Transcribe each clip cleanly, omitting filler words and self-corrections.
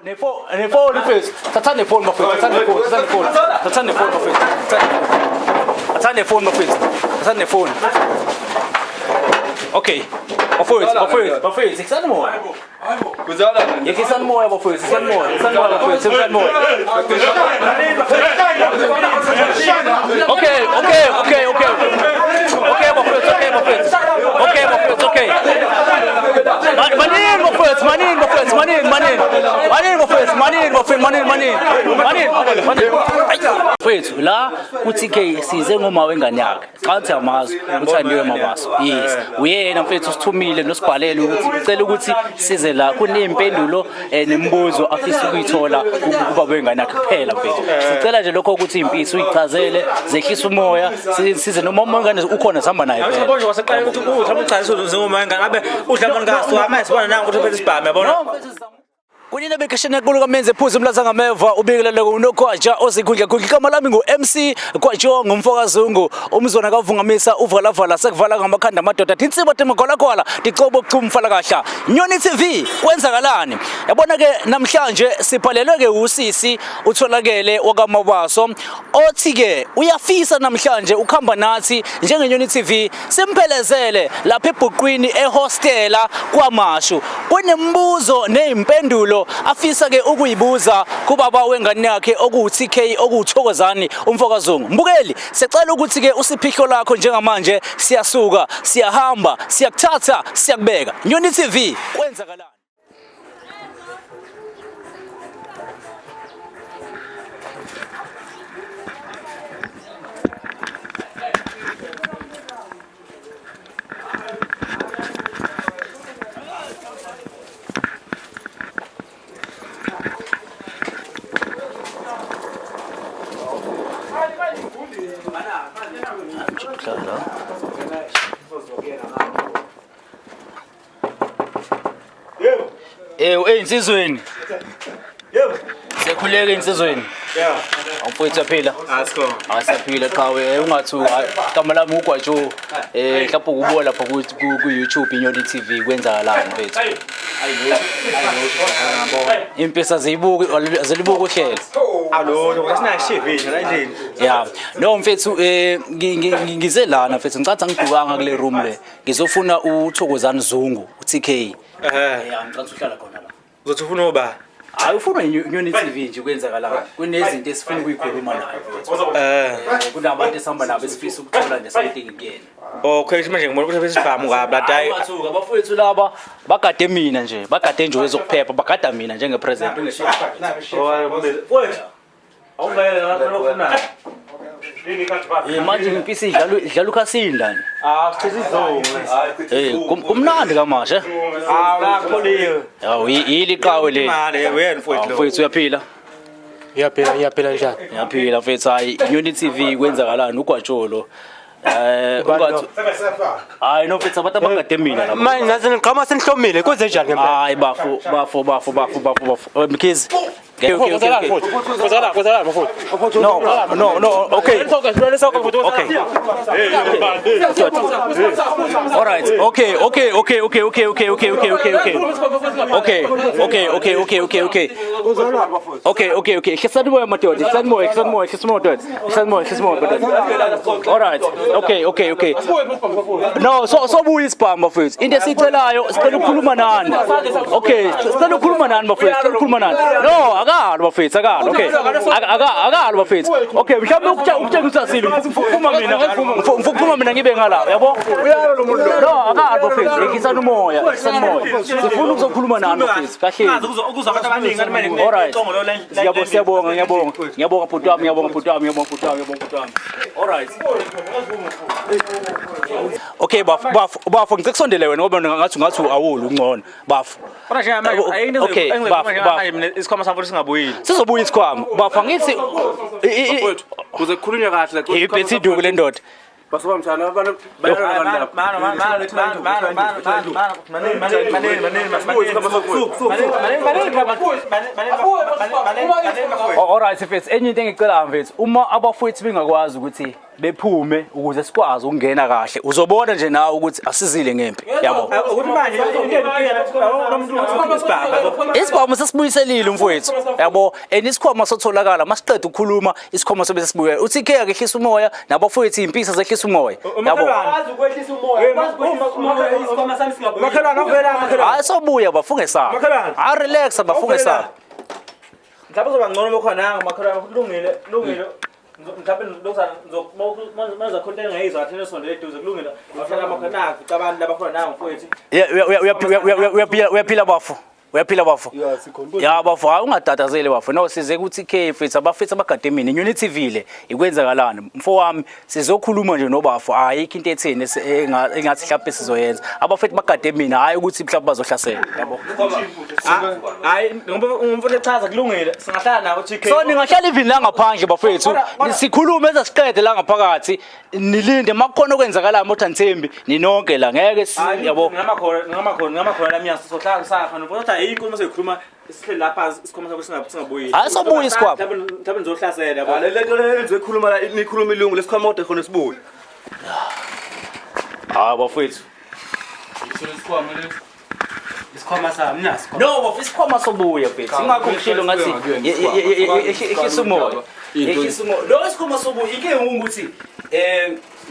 Nefoni mfethu. Thatha nefoni bafethu. Thatha nefoni. Thatha nefoni. Thatha nefoni bafethu. Thatha nefoni bafethu. Thatha nefoni. Okay. Bafethu, bafethu, bafethu, ikusani moya. Kuzala. Yekisani moya bafethu, isani moya, isani moya bafethu, isani moya. Okay, okay, okay, okay. Okay bafethu, okay bafethu. Okay bafethu, okay. Manini bafethu, manini bafethu, manini, manini. Manini bafethu, manini bafethu, manini, manini. Manini, manini. Bafethu la uTK size ngoma wengane yakhe. Cha uthi amazi uthandiwe Mabaso. Yes. Uyena mfethu usithumile nosibhalele ukuthi ucela ukuthi size la kuneyimpendulo nemibuzo afisa ukuyithola kuba wengane yakhe kuphela mfethu. Sicela nje lokho ukuthi impisi uyichazele, zehlisa umoya, size noma umoya wengane ukhona sihamba naye vele. Yabo nje waseqala ukuthi uthi uchaza njengoba wengane ngabe udla mani kaso manje sibona nangu ukuthi uphethe isibhamu yabona. Kunina bekashana kulu kamenze phuzu umlaza ngameva ubikelele uNokwaja ozikhundla khundla igama lami ngu MC Kwajo ngumfokazungu umzwana kavungamisa uvalavala sekuvala ngamakhanda amadoda tinsibo temagwalagwala ticobo kuchumfala kahla Nyoni TV kwenzakalani yabona ke namhlanje sibhalelwe ke usisi utholakele wakamabaso othi ke uyafisa namhlanje ukhamba nathi njengeNyoni TV simphelezele lapha ebhuqwini ehostela kwaMashu kunembuzo nezimpendulo afisa ke ukuyibuza kubaba wengane yakhe okuwu-TK okuwuthokozani umfokazungu mbukeli sicela ukuthi ke usiphihlo lakho njengamanje siyasuka siyahamba siyakuthatha siyakubeka Nyoni TV kwenzakalani Yebo. Ewu ey'nsizweni. Yebo. Siyakhuleka ey'nsizweni. Yeah. Awumfowethu uyaphila? Asikho. Asaphila qhawe ungathuka igama lami ugwajo eh mhlawumbe ukubuka lapha ku YouTube Inyoni TV kwenzakalani mfethu. Impisa ziyibuki azilibuki uhlelo. Alo, asinayo la endlini. Yeah. No mfethu eh ngize lana mfethu ngicatha ngidukanga kule room le. Ngizofuna uThokozani Zungu, uTK. Eh. Yeah, ngicela uhlala khona la. Uzothi ufuna uba? Hayi ufuna iNyoni TV nje kwenzakalani. Kunezinto esifuna ukuyikhuluma naye mfethu. Eh. Kunabantu esihamba nabo esifisa ukuthola nje something kuyena. Okay, manje ngibona ukuthi besibhamu kabi la hayi. Ungathuka abafowethu laba bagade mina nje, bagade nje wezokuphepha, bagada mina njenge president. Wait. Awungayela la ofuna. Eh manje impisi idlala idlala ukhasini lana. Ah, sichitha izongo. Eh kumnandi kamashe. Ah, la kupholiwe. Yawu yili iqhawe leli. Imali wena mfowethu lo. Mfowethu uyaphila. Ngiyaphila ngiyaphila njani? Ngiyaphila mfethu hayi Inyoni TV kwenzakalani ugwatsholo. Eh ungathi Hayi no mfethu abantu abangade mina lapha. Manje naze niqhama senihlomile kwenze njani ngempela? Hayi bafo bafo bafo bafo bafo bafo. Mkhize. Okay, okay, okay, okay. Kwenzakala kwenzakala mfowethu. No, no, no, okay. Okay. All right. Okay, okay, okay, okay, okay, okay, okay, okay, okay, okay. Okay, okay, okay, okay, okay, okay. Okay, okay, okay. Hlisani moya madoda, hlisani moya, hlisani moya, hlisani moya madoda. Hlisani moya, hlisani moya madoda. All right. Okay, okay, okay. No, so so buya isibhamu bafethu. Into esicelayo, sicela ukukhuluma nani. Okay, sicela ukukhuluma nani bafethu, sicela ukukhuluma nani. No, akalo bafethu, akalo. Okay. Akalo bafethu. Okay, mhlawumbe ukutshengisa asile. Mfuma mina, mfuma mina ngibe ngala, yabo? No, akalo bafethu. Yekisani umoya, yekisani umoya. Sifuna ukuzokhuluma nani bafethu. Kahle. Ukuzwa abantu abaningi ngathi manje All right. kunecongo lo le. Siyabonga, siyabonga, ngiyabonga. Ngiyabonga bhuti wami, ngiyabonga bhuti wami, ngiyabonga bhuti wami, ngiyabonga bhuti wami. All right. Okay bafo, bafo, bafo ngicela kusondele wena ngoba ngathi ngathi awulu ungcono. Bafo. Kodwa nje manje ayinto Okay, bafo, bafo. mina isikhwama sami futhi singabuyile. Sizobuya isikhwama. Bafo angithi Mfowethu, kuze kukhulunywe kahle la. ibhethi iduku le ndoda. Basoba mthana abantu bayalala abantu lapha. Alright mfethu, enye into engicelayo mfethu, uma abafowethu bengakwazi ukuthi bephume ukuze sikwazi ukungena kahle, uzobona nje nawe ukuthi asizile ngempi, yabo. Ukuthi manje into umuntu isibhamu. Isibhamu sesibuyiselile mfowethu, yabo. And isikhwama sotholakala masiqeda ukukhuluma, isikhwama sobe sesibuya. Uthi ke akehlisa umoya nabafowethu impisa zehlisa umoya, yabo. Makhelwane awuvela makhelwane. Hayi sobuya bafungesaba. Makhelwane. Hayi relax bafungesaba. Mhlawumbe uzoba ngcono uma nangu makhelwane kulungile kulungile. Mhlawumbe lokuzana mazakhona into engayizwa kahle nesondele eduze kulungile. Awuhlala makhelwane nangu cabani laba khona nangu mfowethu. Uyaphila uyaphila bafu. Uyaphila bafu. Ya bafu, hayi ungatatazeli bafu. No size kuthi K mfethu, abafethu abagade mina Unity Ville ikwenzakalani. Mfo wami sizokhuluma nje nobafu, ayikho into etheni engathi mhlawumbe sizoyenza. Abafethu bagade mina, hayi ukuthi mhlawumbe bazohlasela, yabo. Hayi ngoba umfowethu echaza kulungile singahlala nawo TK. So ningahlala even la ngaphandle bafethu, sikhulume eze siqede la ngaphakathi, nilinde makukhona okwenzakalayo mothi anithembi ninonke la ngeke yabo. Ngamakhona la mnyango sohlala kusakha kodwa ayikho uma seyikhuluma sihleli lapha isikhwama sakho singabuyi. Hayi, sobuya isikhwama. Mhlawumbe nizohlasela yabo. Le nto le nizoyikhuluma la nikhuluma ilungu lesikhwama kodwa khona sibuye. Hayi bafethu. Isikhwama sami naso. No bafethu, isikhwama sobuya mfethu. Ingakho ngishilo ngathi ehlisa umoya. Ehlisa umoya. Lo isikhwama sobuya inkinga ukuthi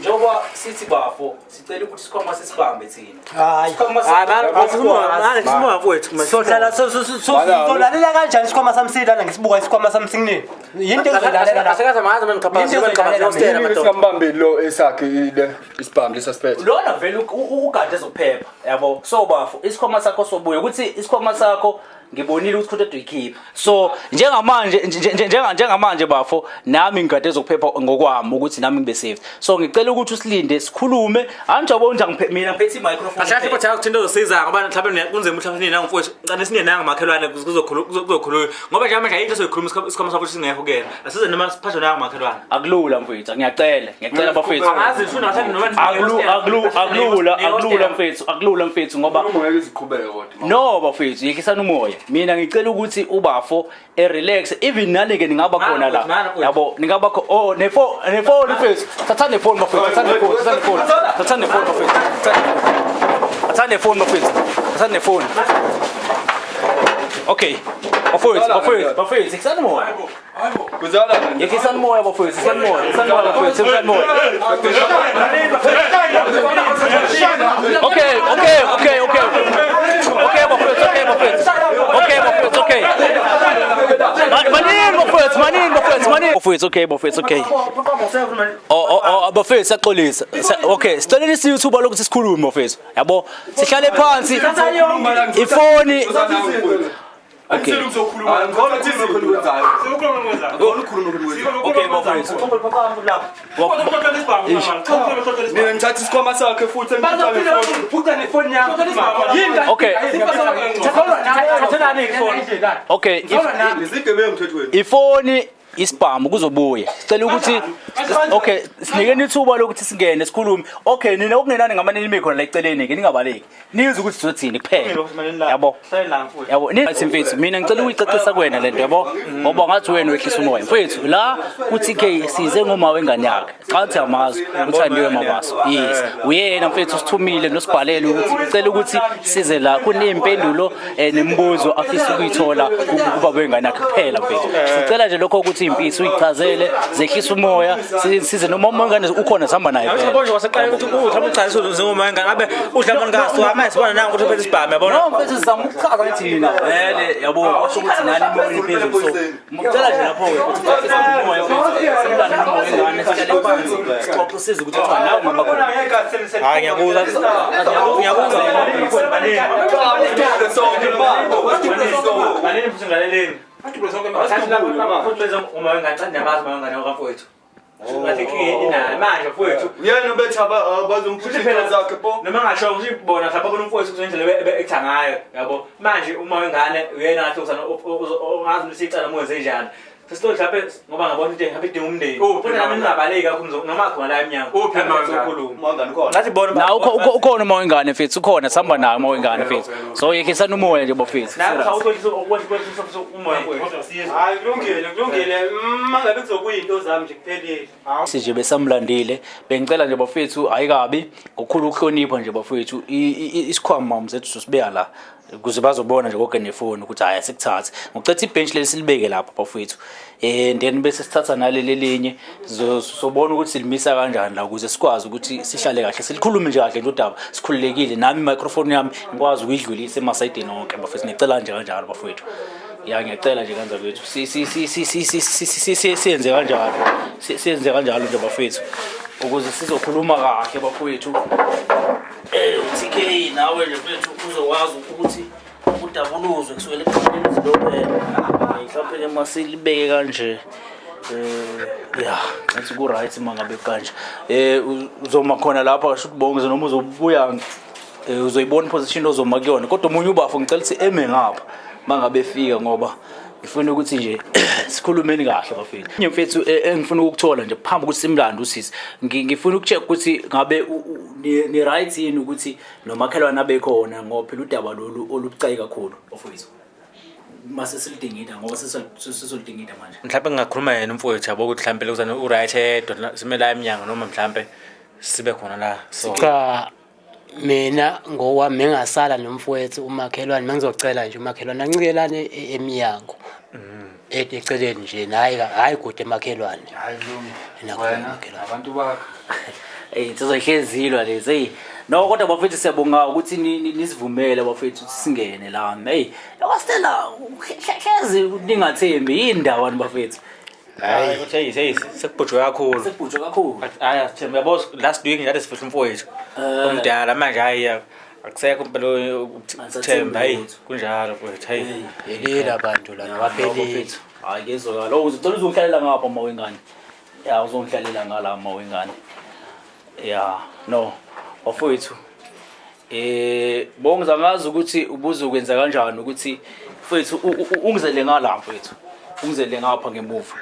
njengoba sithi bafo sicela ukuthi isikhwama sisibambe thina. Hayi. Isikhwama Hayi manje mfowethu. Sohlala solalela kanjani isikhwama sami silana ngisibuka isikhwama sami singinini? Yinto engizoyilalela lapha. Asekaze mazi manje ngiqapha Into Singambambeli lo esakhe le isibhamu lesasiphethe. Lona vele ugade ezokuphepha, yabo. So bafo isikhwama sakho sobuya ukuthi isikhwama sakho ngibonile ukuthi kodwa uyikhipha. So njengamanje njengamanje bafo nami ngigade ezokuphepha ngokwami ukuthi nami ngibe safe. So ngicela ukuthi usilinde sikhulume. Anjabo nje mina ngiphethe i-microphone. Kahle kahle kodwa ukuthi into ezosiza ngoba mhlawumbe kunzima mhlawumbe sinenanga mfowethu. Ngicela sinenanga makhelwane kuzokhulunywa. Ngoba nje manje ayikho soyikhuluma isikhwama sakho singekho kuyena. Asize noma siphathwe nanga makhelwane. Akulula mfethu, ngiyacela. Ngiyacela bafethu. Angazi ufuna ngathi noma Akulula akulula mfethu, akulula mfethu ngoba Ngeke iziqhubeke kodwa. No bafethu, yehlisana umoya. Mina ngicela ukuthi ubafo e relax even nani ke ningaba khona la. Yabo, ningaba oh nefone mfethu. Thatha nefone bafethu, thatha nefone, thatha nefone. Thatha nefone bafethu. Thatha nefone bafethu. Thatha nefone. Okay. Bafethu, bafethu, bafethu, yehlisana umoya. Kuzala. Yehlisana umoya bafethu, yehlisana umoya, yehlisana umoya bafethu, yehlisana umoya. Okay, okay, okay, okay. Okay bafethu, okay bafethu. Okay bafethu, okay. Manini bafethu, manini bafethu, manini. Bafethu, okay bafethu, okay. Oh bafethu siyaxolisa. Okay, sicela isi YouTube lokuthi sikhulume bafethu. Yabo, sihlale phansi. Ifoni. Okay. Ngicela ukuzokhuluma. Ngicela ukukhuluma lokwenzayo. Okay bafethu. Mina ngithatha isikhwama sakhe futhi engiphuca nefoni. Okay. Okay, Izigebengu emthethweni. Ifoni isibhamu kuzobuya. Sicela ukuthi okay, sinikeni ithuba lokuthi singene sikhulume. Okay, nina okungenani ngamane nime khona la eceleni ke ningabaleki. Nizwe ukuthi sizothini kuphela. Yabo. Yabo, nithi mfethu mina ngicela ukuyicacisa kuwena lento yabo. Ngoba ngathi wena wehlisa umoya. Mfethu la uTK size ngoma wengane yakhe. Xa uthi amazi uthandiwe Mabaso. Yes. Uyena mfethu usithumile nosibhalele ukuthi ucela ukuthi size la kunempendulo nemibuzo afisa ukuyithola kuba wengane yakhe kuphela mfethu. Sicela nje lokho ukuthi impisi uyichazele, zehlisa umoya, size noma umngane ukhona sihamba naye. vele. Yabo nje waseqala ukuthi mhlawumbe uchaza njengoba ngabe udla manje kaswa manje sibona nangu ukuthi uphethe isibhamu yabona. No mfethu sizama ukuchaza ngithi mina vele yabo washo ukuthi nani imoya iphezulu so ngicela nje lapho ke ukuthi ucacise umoya mfethu simlande nomoya wengane sihlale phansi sixoxe size ukuthi kuthiwa nawe ungaba khona. Hayi ngiyakuzwa ngiyakuzwa. Manini futhi ngilaleleni. Futhi benza uma wengane cha niyamazi uma wengane wakamfowethu. Ngathi inkinga inayo manje mfowethu. Uyena bethu abazomphuca Phela into zakhe po. Noma ngasho ukuthi bona mhlawumbe babona umfowethu kuzendlela ekutha ngayo yabo. Manje uma wengane uyena ngathi uzana ongazi ukuthi icala mwenze njani. Sesitolo mhlawumbe ngoba ngabona into engabe idinga umndeni. Uphi Futhi nami noma? ngingabaleki kakhulu noma khona la emnyango. Uphi noma ngane? Sokhuluma. Umangani khona. Ngathi bona Na ukhona uma wengane mfethu, ukhona sihamba naye uma wengane mfethu. So yekhisani umoya nje bafethu. Nawe sawuhlolisa ukwehlisa umoya. Hayi kulungile, kulungile. Mangabe kuzokuya into zami nje kuphelile. Sije besamlandile, bengicela nje bafethu ayikabi ngokukhulu ukuhlonipha nje bafethu isikhwama mzethu sosibeka la ukuze bazobona nje konke nefoni ukuthi hhayi asikuthathe. Ngicela ibhenshi leli silibeke lapha bafethu. Then bese sithatha naleli elinye sobona ukuthi silimisa kanjani la ukuze sikwazi ukuthi sihlale kahle silikhulume nje kahle nje udaba sikhululekile, nami i-microphone yami ngikwazi ukuyidlulisa emasayidini onke bafethu. Ngicela nje kanjalo bafethu, ya ngiyacela nje kanza kwethu siyenze kanjalo, siyenze kanjalo nje bafethu ukuze sizokhuluma kahle bafethu. TK nawe nje mfethu uzokwazi ukuthi udabuluzwe kusukela ekuqaleni izilophela. Mhlawumbe-ke masilibeke kanje. Ya, ngathi ku-right uma ngabe kanje. Uzoma khona lapha kasho ukuthi bonke noma uzobuya uzoyibona iposition ozoma kuyona, kodwa omunye ubafo ngicela ukuthi eme ngapha mangabe efika ngoba ngifuna ukuthi nje sikhulumeni kahle bafethu. Enye mfethu engifuna ukukuthola nje phambi ukuthi simlande usisi, ngifuna ukucheck ukuthi ngabe ni right yini ukuthi nomakhelwane abe khona, ngoba phela udaba lolu olubucayi kakhulu bafethu. Mase silidingida ngoba sisolidingida manje. Mhlawumbe ngingakhuluma yena umfowethu yabo ukuthi mhlawumbe lokuzana u-right yedwa sime la emnyango noma mhlawumbe sibe khona la. So Cha, mina ngokwami mengasala nomfowethu umakhelwane, mengizocela nje umakhelwane ancikelane emnyango. Eceleni nje nayi hayi kude emakhelwane. Hayi kulungile. Nakho Wena umakhelwane. abantu bakho. Sizohlezilwa lezi. Hey. No kodwa bafethu siyabonga ukuthi nisivumele bafethu ukuthi singene la. Hey, Stella hlezi ningathembi yini ndawo bafethu. Hayi ukuthi hey hey sekubhujwe kakhulu. Sekubhujwe kakhulu. Hayi asithembe yabo last week nje sifihla umfowethu. Omdala manje hayi akusekho impela ukuthemba hayi kunjalo mfowethu hayi. Yelila abantu la baphelile. Hayi kezwakala. Oh uzocela uzongihlalela ngapha ma wengane. Ya uzongihlalela ngala ma wengane. Ya no bafowethu. Bongiza ngazi ukuthi ubuzokwenza kanjani ukuthi mfowethu ungizele ngala mfowethu. Ungizele ngapha ngemuva.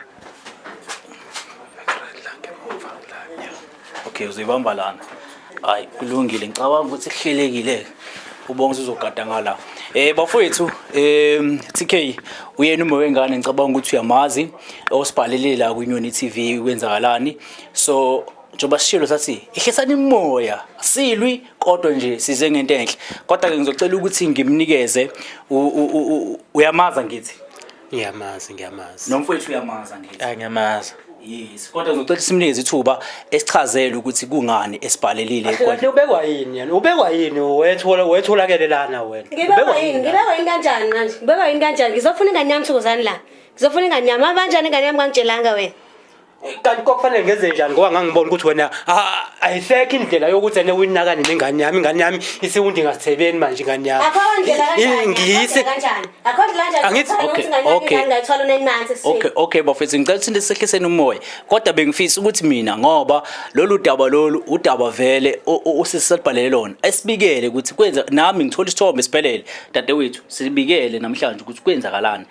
Okay uzoyibamba lana. Hayi kulungile ngicabanga ukuthi kuhlelekile. Ubonga uzogada ngala. Bafowethu TK uyena uma wengane ngicabanga ukuthi uyamazi osibhalele la kwiNyoni TV kwenzakalani. So njengoba sishilo sathi ihlisani imoya asilwi kodwa nje size ngento enhle, kodwa ke ngizocela ukuthi ngimnikeze uyamaza ngithi Ngiyamazi, ngiyamazi. Nomfowethu uyamaza ngithi. Hayi ngiyamaza. Yes, kodwa ngizocela simnikeze ithuba esichazele ukuthi kungani esibhalelile. Kahle ubekwa yini yena? Ubekwa yini wethola wetholakele lana wena? Ngibekwa yini? Ngibekwa yini kanjani manje? Ngibekwa yini kanjani? Ngizofuna ingane yami Thokozani la. Ngizofuna ingane yami. Abanjani ingane yami kangitshelanga wena? Kanti kokufanele ngenze njani ngoba ngangibona ukuthi wena ayisekho indlela yokuthi ene uyinakane nengane yami, ingane yami isiwundi ngasithebeni manje ingane yami. Akho ndlela kanjani? Ngiyise kanjani? Akho ndlela kanjani? Angithi- Okay, okay. Ngayithola 9 months esiswini. Okay, okay bafethu ngicela ukuthi sehliseni umoya. Kodwa bengifisa ukuthi mina ngoba lolu daba lolu udaba vele usisibhalele lona. Esibikele ukuthi kwenza nami ngithola isithombe siphelele. Dadewethu sibikele namhlanje ukuthi kwenzakalani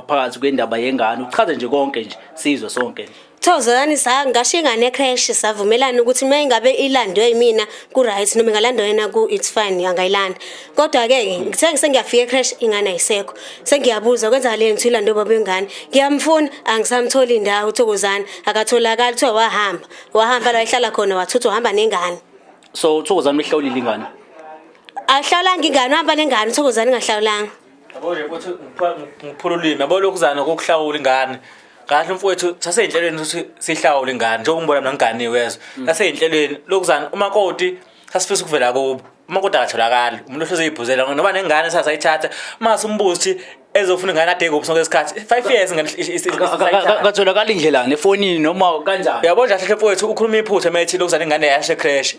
phakathi kwendaba yengane. Uchaze nje konke nje sizwe sonke nje. Thokozani ngashiya ingane ecrash savumelana ukuthi uma ingabe ilandwe yimina ku right noma ingalandwa yena ku it's fine angayilanda. Kodwa ke ngithe sengiyafika ecrash ingane ayisekho. Sengiyabuza kwenzakaleni ukuthi ilandwe baba ingane. Ngiyamfuna angisamtholi indawo Thokozani akatholakali kuthiwa wahamba. Wahamba la ehlala khona wathutha uhamba nengane. So Thokozani uhlawulile ingane. Ahlawulanga ingane uhamba nengane Thokozani ngahlawulanga. Yabo nje ukuthi ngiphula ulimi yabo lokuzana kokuhlawula ingane. Kahle mfowethu saseyinhlelweni ukuthi sihlawule ingane njengoba ngibona mina ngiganiwe yezo. Saseyinhlelweni lokuzana umakoti sasifisa ukuvela kubo. Umakoti akatholakali umuntu ohleze eyibhuzela noma nengane sasayithatha mase umbuzo ukuthi ezofuna ingane ade kuphi sonke isikhathi 5 years ingane Katholakala indlela nefonini noma kanjani. Uyabona nje kahle mfowethu ukhuluma iphutha methi lokuzana ingane yashe crash.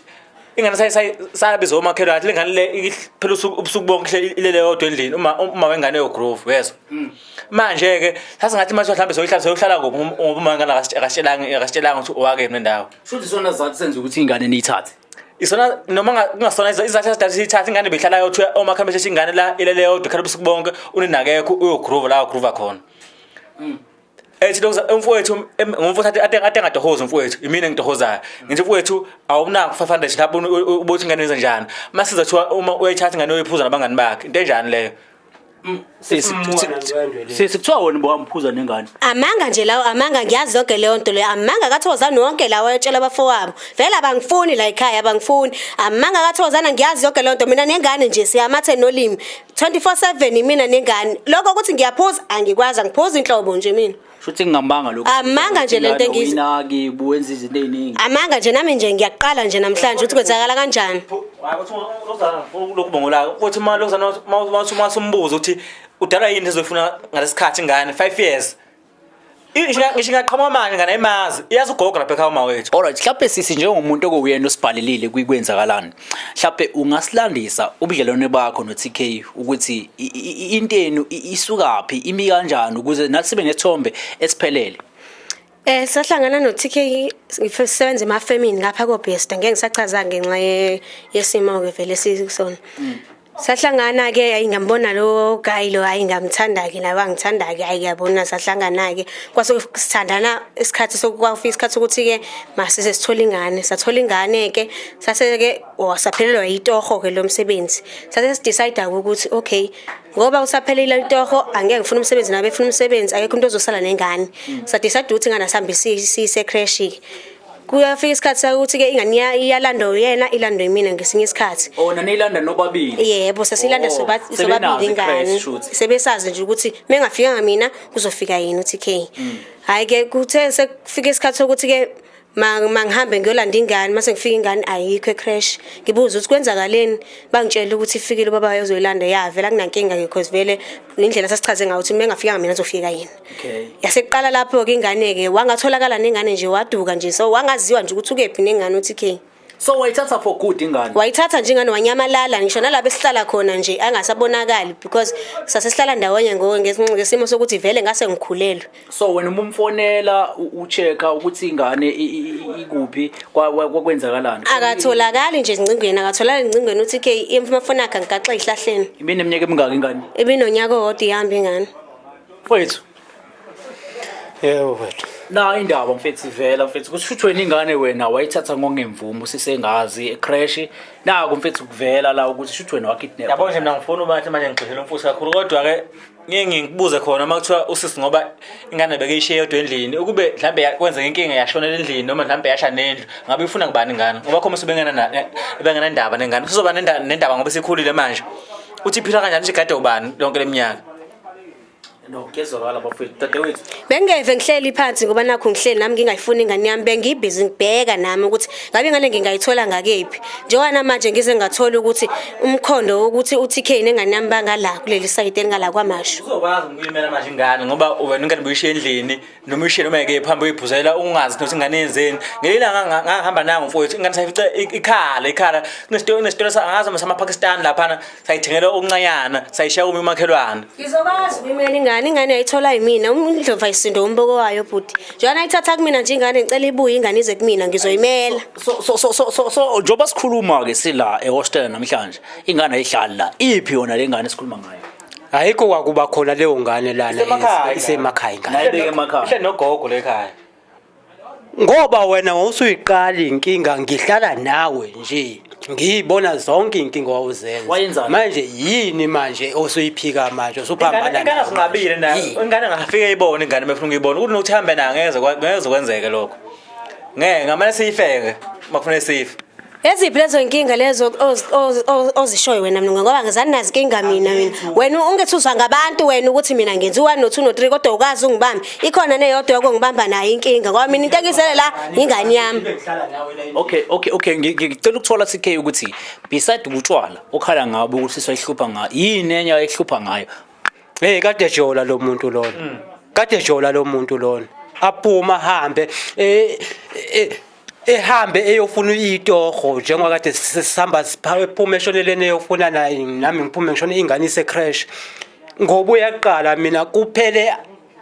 Ingane sabiza omakhelwane athi lengane le phela ubusuku bonke ilele yodwa endlini uma wengane yogroove uyezwa. Manje ke sasingathi manje mhlambe soyihlala soyohlala kuphi ngoba uma wengane akasitshelanga ukuthi owake nendawo. Shuthi sona zathi senze ukuthi ingane niyithathe. Isona noma kungasona izathu esidala siyithathe ingane behlala yothu omakhelwane beshe ingane la ilele yodwa khala ubusuku bonke uninakekho uyogroove la ugroove khona. Ethi lokhu umfowethu ngumfowethu ate ate ngatohoza umfowethu, imina engitohozayo. Ngithi mfowethu awunako 500 lapho ubothi ingane yenze njani. Masiza kuthiwa uma uyayithatha ingane uyiphuza nabangani bakhe. Into enjani leyo? Sisi sisi kuthiwa wena bowamphuza nengane. Amanga nje lawo, amanga, ngiyazi yonke leyo nto leyo. Amanga kaThokozani wonke lawo ayotshela abafowabo. Vele abangifuni la ekhaya, abangifuni. Amanga kaThokozana, ngiyazi yonke leyo nto. Mina nengane nje siyamathe nolimi 24/7, imina nengane. Lokho ukuthi ngiyaphuza angikwazi, angiphuzi inhlobo nje mina. Shuthi ngingamanga lokho. Amanga nje lento Uyinaki buwenza izinto eziningi. Amanga nje, nami nje ngiyaqala nje namhlanje ukuthi kwenzakala kanjani. Lokhu bongolaka ukuthi uma lokuzana uma usumbuza ukuthi udalwa yini ezoyifuna ngalesikhathi ingane 5 years. Ngisho ingaqhamuka manje ingane ayimazi. Iyazi ugogo lapha ekhaya uma wethu. Alright, mhlawumbe sisi njengomuntu okuwuyena osibhalelile kuyikwenzakalani. Mhlawumbe ungasilandisa ubudlelwane bakho no-TK ukuthi into yenu isukaphi, imi kanjani ukuze nathi sibe nesithombe esiphelele. Sahlangana no TK ngisebenza emafemini ngapha koBesta, ngeke ngisachaza ngenxa yesimo ke vele esikusona. Sahlangana ke, ayi ngambona lo guy lo, hayi ngamthanda ke, naye wangithanda ke, hayi ngiyabona sahlangana ke. Kwase sithandana isikhathi sokwafika isikhathi sokuthi ke masise sithola ingane, sathola ingane ke, sase ke wasaphelelwa yitoho ke lo msebenzi. Sase sidecide ukuthi okay, ngoba usaphelile itoho angeke ngifune umsebenzi, nabe efuna umsebenzi akekho umuntu ozosala nengane. Sadecide ukuthi ingane asambe siyise creche ke. Kuyafika isikhathi sakuthi ke ingane iyalandwa uyena, ilandwe imina ngesinye isikhathi. Oh, naniyilanda nobabili? Yebo, sasilanda. Oh, Sobabili sebenazo ingane. i-creche shuthi. Sebesazi nje ukuthi mengafikanga mina kuzofika yena uTK. Hayi ke kuthe sekufika isikhathi sokuthi ke mangihambe ngiyolanda ingane, mase ngifika ingane ayikho ecreche. Ngibuza ukuthi kwenzakaleni, bangitshela ukuthi ifikile ubaba uzoyilanda. Ya vele akunankinga ke, because vele indlela sasichaze ngayo ukuthi mengafikanga mina azofika yena. Yaseqala lapho ke ingane ke, wangatholakala nengane nje, waduka nje, so wangaziwa nje ukuthi ukephi nengane uTK. So wayithatha for good ingane? Wayithatha nje ingane wanyamalala, ngisho nalapho esihlala khona nje angasabonakali, because sasesihlala ndawonye ngesimo sokuthi vele ngase ngikhulelwe. So wena uma umfonela ucheck-a ukuthi ingane ikuphi, kwakwenzakalani? Akatholakali nje ezingcingweni, akatholakali ezingcingweni uTK, amafoni akhe angigaxa ey'hlahleni. Ibineminyaka emingaki ingane? Ibinonyaka owodwa ihamba ingane. Mfowethu. Yebo mfethu. Na indaba mfethu ivela mfethu ukuthi shuthi wena ingane wena wayithatha ngongemvumo sisengazi ecreche. Naku mfethu kuvela la ukuthi shuthi wena wakidnap. Yabo nje mina ngifuna ubathi manje ngigxile umfusi kakhulu, kodwa ke ngeke ngikubuze khona uma kuthiwa usisi, ngoba ingane bekeyishiye yodwa endlini, ukube mhlambe kwenzeka inkinga yashonela endlini noma mhlambe yasha nendlu, ngabe ifuna kubani ingane? Ngoba khona usubengena bengenandaba nengane, usuzoba nendaba ngoba isikhulile manje. Uthi iphila kanjani, igade ubani lonke leminyaka? No, kuyezwakala bafethu. Dadewethu. Bengingeve ngihleli phansi ngoba nakho ngihleli nami ngingayifuni ingane yami, bengibhizi ngibheka nami ukuthi ngabe ingane ngingayithola ngakephi. Njengoba namanje ngize ngathola ukuthi umkhondo wokuthi uTK nengane yami bangala kuleli site elingala kwaMashu. Uzokwazi ukuyimela manje ingane, ngoba wena ingane buyishiye endlini noma uyishiye noma yekephi, hambe uyiphuzela ungazi nokuthi ingane yenzeni. Ngelinye ilanga ngahamba nango mfowethu, ingane sayifica ikhala ikhala kunesitolo angazi noma samaPakistan laphana, sayithengela okuncanyana sayishiya kumi umakhelwane. Ngizokwazi ukuyimela ingane, ingane yayithola yimina, umndlovu ayisindo umboko wayo bhuti. Njengoba nayithatha kumina nje ingane, ngicela ibuye ingane ize kumina, ngizoyimela. So njengoba sikhuluma ke sila ehostel namhlanje, ingane ayihlali la. Iphi yona le ngane esikhuluma ngayo? Ayikho kwakuba khona leyo ngane lana. Isemakhaya. Isemakhaya ingane. Naye beke emakhaya. Ihleli nogogo le ekhaya. Ngoba wena wawusuyiqala inkinga, ngihlala nawe nje ngiyibona zonke inkinga wawuzenza. Wayenzani? Manje yini manje osuyiphika manje usuphambana Ingane nayo sinqabile manje? nayo. Yini? Ingane ngafika ibone ingane befuna ukuyibona. Ukuthi nokuthi hambe nayo ngeke kwenzeke lokho. Ngeke ngamane siyifeke makufanele sife. Eziphi lezo nkinga lezo ozishoyo wena mlungu, ngoba ngizani nazi inkinga mina wena ungethuswa ngabantu wena ukuthi mina ngenza u1 no2 no3, kodwa ukazi ungibambe ikhona neyodwa yokungibamba nayo inkinga, ngoba mina into engizele la ingane yami. Okay, ngicela ukuthola TK ukuthi beside utshwala okhala ngabo ukuthi siyayihlupha ngayo, yini enye ayihlupha ngayo? Hey, kade jola lo muntu lona. Kade jola lo muntu lona. Aphuma ahambe ehambe eyofuna itoho, njengoba kade sihamba siphume eshoneleni eyofuna naye, nami ngiphume ngishone ingane ise creche. Ngoba uyaqala mina kuphele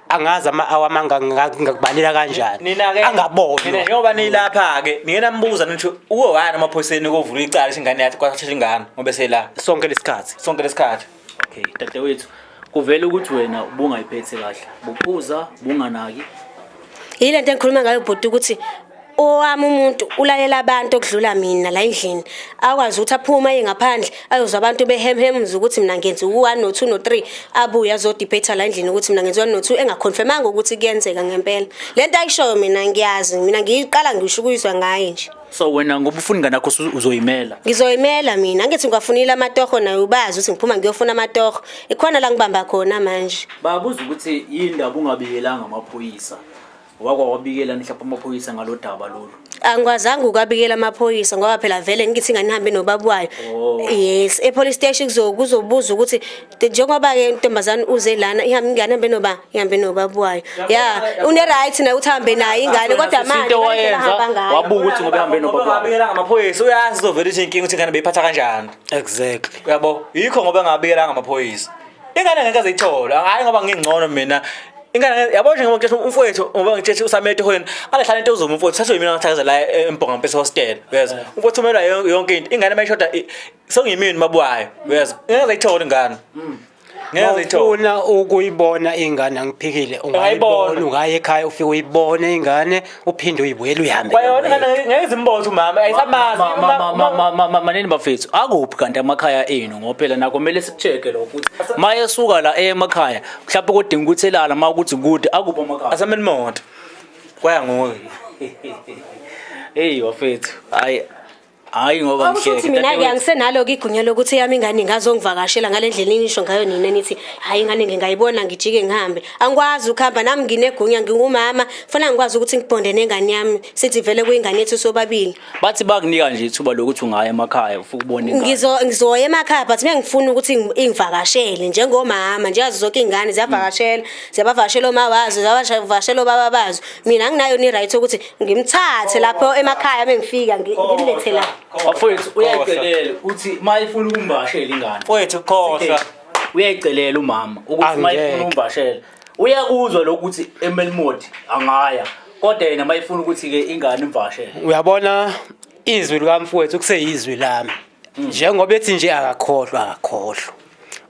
angazi ama-hour amanga ngakubalela kanjani. Nina-ke Angabonwa. Nina njengoba nilapha-ke nike nambuza nithi uwe wani emaphoyiseni kovula icala ingane yathi kwathatha ingane ngoba esela sonke lesikhathi. Sonke lesikhathi. Okay, dadewethu. Kuvela ukuthi wena ubungayiphethe kahle, buphuza, bunganaki. Yile nto engikhuluma ngayo bhuti ukuthi owami umuntu ulalela abantu okudlula mina la endlini, akwazi ukuthi aphume aye ngaphandle ayozwa abantu behemhemza ukuthi mina ngenza u-one no-two no-three, abuye azodibhetha la endlini ukuthi mina ngenza u-one no-two, engakhonfemanga ukuthi kuyenzeka ngempela. Le nto ayishoyo mina ngiyazi, mina ngiyiqala ngisho ukuyizwa ngaye nje. So wena ngoba ufuna ingane yakho uzoyimela? Ngizoyimela mina, angithi ngiwafunile amatoho naye ubazi ukuthi ngiphuma ngiyofuna amatoho, ikhona la ngibamba khona manje. Babuza ukuthi yini ndaba ungabikelanga amaphoyisa, wakwa wabikela mhlawumbe amaphoyisa ngalo daba lolu? Angikwazanga ukwabikela amaphoyisa ngoba phela vele ngithi ingane ihambe nobaba wayo. Oh. Yes, e-police station kuzobuza ukuthi njengoba-ke intombazane uze lana ihambe ingane ihambe noba ihambe nobaba wayo. Ya, une-right naye ukuthi ahambe naye ingane, kodwa manje Into ngale ndlela wayenza ahamba ngayo. wabuka ukuthi ngoba ihambe nobaba wayo. Ngabikela ngamaphoyisa, uyazi uzovela ithi inkinga ukuthi ingane beyiphatha kanjani. Exactly. Uyabo? Yikho ngoba ngabikelanga amaphoyisa. Ingane ngeke azithole. Hayi ngoba ngingcono mina. Ingane yabo nje ngoba ngitshela umfowethu ngoba ngitshela usamete eholeni. Alehlala into uzoma umfowethu thathe yimina ngathakaza la eMbonga Mpesa hostel. Uyezwa? Umfowethu umelwa yonke into. Ingane mayishoda sengiyimini mabuwayo. Uyezwa? Ngeke azithole ingane. Ngeke azithole. Ufuna ukuyibona ingane, angiphikile, ungayibona, ungaya ekhaya ufike uyibone ingane, uphinde uyibuyele uyihambe. Kwayona ingane ngeke zimbone umama ayisamazi. Manini bafethu, akuphi kanti amakhaya enu? Ngoba phela nakho kumele sikucheck-e lokho ukuthi ma esuka la eye emakhaya mhlawumbe kodinga ukuthi elala ma ukuthi kude, akuphi amakhaya? Asamele imoto. Kwaya nguwe. Hey bafethu, hayi hayi ngoba Okusho ukuthi mina-ke angisenalo-ke igunya lokuthi eyami ingane ingazongivakashela ngale ndlela enisho ngayo nina, nithi hhayi ingane ngingayibona ngijike ngihambe. Angikwazi ukuhamba nami, nginegunya, ngiwumama, kufanele ngikwazi ukuthi ngibhonde nengane yami, sithi vele kuyingane yethu sobabili. Bathi bakunika nje ithuba lokuthi ungaya emakhaya ufike ubone ingane. Ngizoya emakhaya, but ngifuna ukuthi ingivakashele njengomama, njengazo zonke iy'ngane ziyavakashela, ziyabavakashela oma wazo, ziyabavakashela obaba bazo. Mina anginayo ni-right yokuthi ngimthathe lapho emakhaya mengifika ngimlethe la. Bafowethu, uyayicelela uthi ma ifuna ukumvakashela ingane. Mfowethu khohlwa. Uyayicelela umama ukuthi ma ifuna Angeke. ukumvakashela. Uyakuzwa lokhu ukuthi eMelmoth angaya, kodwa yena ma ifuna ukuthi-ke ingane imvakashele. Uyabona izwi likamfowethu kuseyizwi lami. Njengoba ethi nje akakhohlwa, akakhohlwa.